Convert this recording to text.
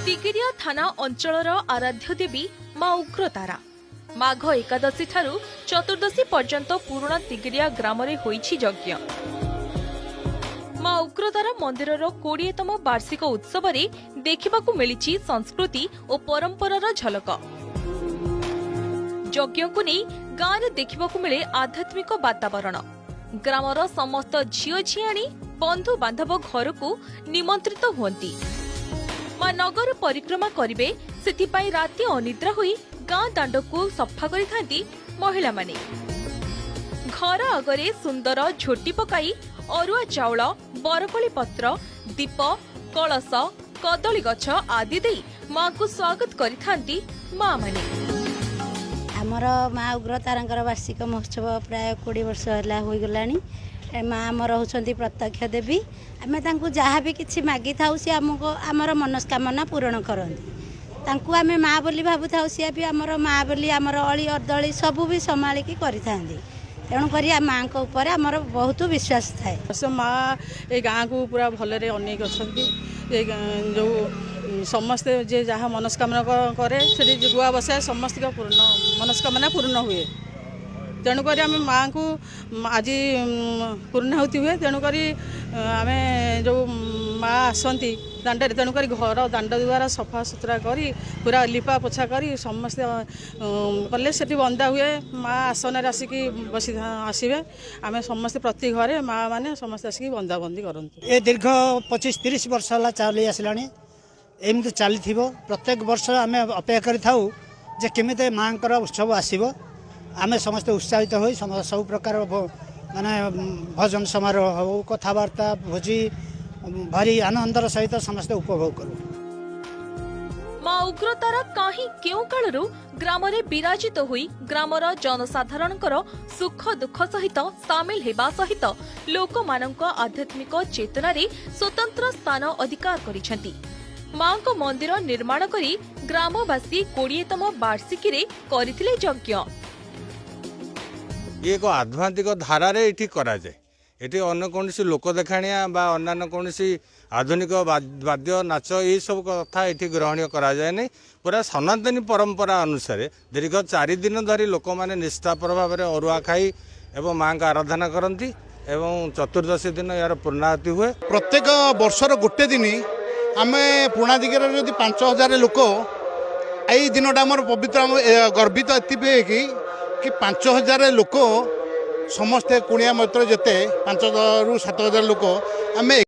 ତିଗିରିଆ ଥାନା ଅଞ୍ଚଳର ଆରାଧ୍ୟ ଦେବୀ ମା ଉଗ୍ରତାରା। ମାଘ ଏକାଦଶୀ ଠାରୁ ଚତୁର୍ଦ୍ଦଶୀ ପର୍ଯ୍ୟନ୍ତ ପୁରୁଣା ତିଗିରିଆ ଗ୍ରାମରେ ହୋଇଛି ଯଜ୍ଞ। ମା ଉଗ୍ରତାରା ମନ୍ଦିରର 20ତମ ବାର୍ଷିକ ଉତ୍ସବରେ ଦେଖିବାକୁ ମିଳିଛି ସଂସ୍କୃତି ଓ ପରମ୍ପରାର ଝଲକ। ଯଜ୍ଞକୁ ନେଇ ଗାଁରେ ଦେଖିବାକୁ ମିଳେ ଆଧ୍ୟାତ୍ମିକ ବାତାବରଣ। ଗ୍ରାମର ସମସ୍ତ ଝିଅ ଝିଆଣୀ, ବନ୍ଧୁ ବାନ୍ଧବ ଘରକୁ ନିମନ୍ତ୍ରିତ ହୁଅନ୍ତି। ମା ନଗର ପରିକ୍ରମା କରିବେ, ସେଥିପାଇଁ ରାତି ଅନିଦ୍ରା ହୋଇ ଗାଁ ଦାଣ୍ଡକୁ ସଫା କରିଥାନ୍ତି ମହିଳାମାନେ। ଘର ଆଗରେ ସୁନ୍ଦର ଝୋଟି ପକାଇ ଅରୁଆ ଚାଉଳ, ବରକୋଳି ପତ୍ର, ଦୀପ, କଳସ, କଦଳୀ ଗଛ ଆଦି ଦେଇ ମାଙ୍କୁ ସ୍ୱାଗତ କରିଥାନ୍ତି ମା ମାନେ। ଆମର ମା ଉଗ୍ରତାରାଙ୍କର ବାର୍ଷିକ ମହୋତ୍ସବ ପ୍ରାୟ 20 ବର୍ଷ ହେଲା ହୋଇଗଲାଣି। ମା ଆମର ହେଉଛନ୍ତି ପ୍ରତ୍ୟକ୍ଷ ଦେବୀ। ଆମେ ତାଙ୍କୁ ଯାହା ବି କିଛି ମାଗିଥାଉ, ସିଏ ଆମକୁ ଆମର ମନସ୍କାମନା ପୂରଣ କରନ୍ତି। ତାଙ୍କୁ ଆମେ ମା ବୋଲି ଭାବୁଥାଉ, ସିଏ ବି ଆମର ମା ବୋଲି ଆମର ଅଳି ଅର୍ଦ୍ଦଳି ସବୁ ବି ସମ୍ଭାଳିକି କରିଥାନ୍ତି। ତେଣୁକରି ମାଆଙ୍କ ଉପରେ ଆମର ବହୁତ ବିଶ୍ୱାସ ଥାଏ। ସେ ମା ଏ ଗାଁକୁ ପୁରା ଭଲରେ ଅନେଇକି ଅଛନ୍ତି। ଏ ଯେଉଁ ସମସ୍ତେ ଯିଏ ଯାହା ମନସ୍କାମନା କରେ, ସେଠି ଗୁଆ ବସାଏ, ସମସ୍ତଙ୍କ ପୂର୍ଣ୍ଣ ମନସ୍କାମନା ପୂର୍ଣ୍ଣ ହୁଏ। ତେଣୁକରି ଆମେ ମାଆଙ୍କୁ ଆଜି ପୂର୍ଣ୍ଣାହୁତି ହୁଏ। ତେଣୁକରି ଆମେ ଯେଉଁ ମା ଆସନ୍ତି ଦାଣ୍ଡରେ, ତେଣୁକରି ଘର ଦାଣ୍ଡ ଦୁଆର ସଫା ସୁତୁରା କରି, ପୁରା ଲିପା ପୋଛା କରି ସମସ୍ତେ କଲେ ସେଠି ବନ୍ଦା ହୁଏ। ମା ଆସନରେ ଆସିକି ବସି ଆସିବେ। ଆମେ ସମସ୍ତେ ପ୍ରତି ଘରେ ମା ମାନେ ସମସ୍ତେ ଆସିକି ବନ୍ଦାବନ୍ଦି କରନ୍ତୁ। ଏ ଦୀର୍ଘ 25-30 ବର୍ଷ ହେଲା ଚାଲି ଆସିଲାଣି, ଏମିତି ଚାଲିଥିବ। ପ୍ରତ୍ୟେକ ବର୍ଷ ଆମେ ଅପେକ୍ଷା କରିଥାଉ ଯେ କେମିତି ମାଆଙ୍କର ଉତ୍ସବ ଆସିବ। ଆମେ ସମସ୍ତେ ଉତ୍ସାହିତ ହୋଇ ସବୁ ପ୍ରକାର ମାନେ ଭଜନ ସମାରୋହ ହେଉ, କଥାବାର୍ତ୍ତା, ଭୋଜି, ଭାରି ଆନନ୍ଦର ସହିତ ସମସ୍ତେ ଉପଭୋଗ କରୁ। ମା ଉଗ୍ରତାରା କାହିଁ କେଉଁ କାଳରୁ ଗ୍ରାମରେ ବିରାଜିତ ହୋଇ ଗ୍ରାମର ଜନସାଧାରଣଙ୍କର ସୁଖ ଦୁଃଖ ସହିତ ସାମିଲ ହେବା ସହିତ ଲୋକମାନଙ୍କ ଆଧ୍ୟାତ୍ମିକ ଚେତନାରେ ସ୍ୱତନ୍ତ୍ର ସ୍ଥାନ ଅଧିକାର କରିଛନ୍ତି। ମାଙ୍କ ମନ୍ଦିର ନିର୍ମାଣ କରି ଗ୍ରାମବାସୀ 20ତମ ବାର୍ଷିକୀରେ କରିଥିଲେ ଯଜ୍ଞ। ଇଏ ଏକ ଆଧ୍ୟାତ୍ମିକ ଧାରାରେ ଏଠି କରାଯାଏ। ଏଠି ଅନ୍ୟ କୌଣସି ଲୋକ ଦେଖାଣିଆ ବା ଅନ୍ୟାନ୍ୟ କୌଣସି ଆଧୁନିକ ବାଦ୍ୟ, ନାଚ, ଏଇସବୁ କଥା ଏଠି ଗ୍ରହଣୀୟ କରାଯାଏନି। ପୁରା ସନାତନୀ ପରମ୍ପରା ଅନୁସାରେ ଦୀର୍ଘ 4 ଦିନ ଧରି ଲୋକମାନେ ନିଷ୍ଠାପର ଭାବରେ ଅରୁଆ ଖାଇ ଏବଂ ମାଆଙ୍କ ଆରାଧନା କରନ୍ତି ଏବଂ ଚତୁର୍ଦ୍ଦଶୀ ଦିନ ଏହାର ପୂର୍ଣ୍ଣାହୁତି ହୁଏ। ପ୍ରତ୍ୟେକ ବର୍ଷର ଗୋଟେ ଦିନ ଆମେ ପୁରୁଣା ଦିଗରେ ଯଦି 5000 ଲୋକ, ଏଇ ଦିନଟା ଆମର ପବିତ୍ର। ଆମ ଗର୍ବିତ ଏଥିପାଇଁ କି 5000 ଲୋକ ସମସ୍ତେ, କୁଣିଆ ମୈତ୍ର ଯେତେ, 5ରୁ 7 ହଜାର ଲୋକ ଆମେ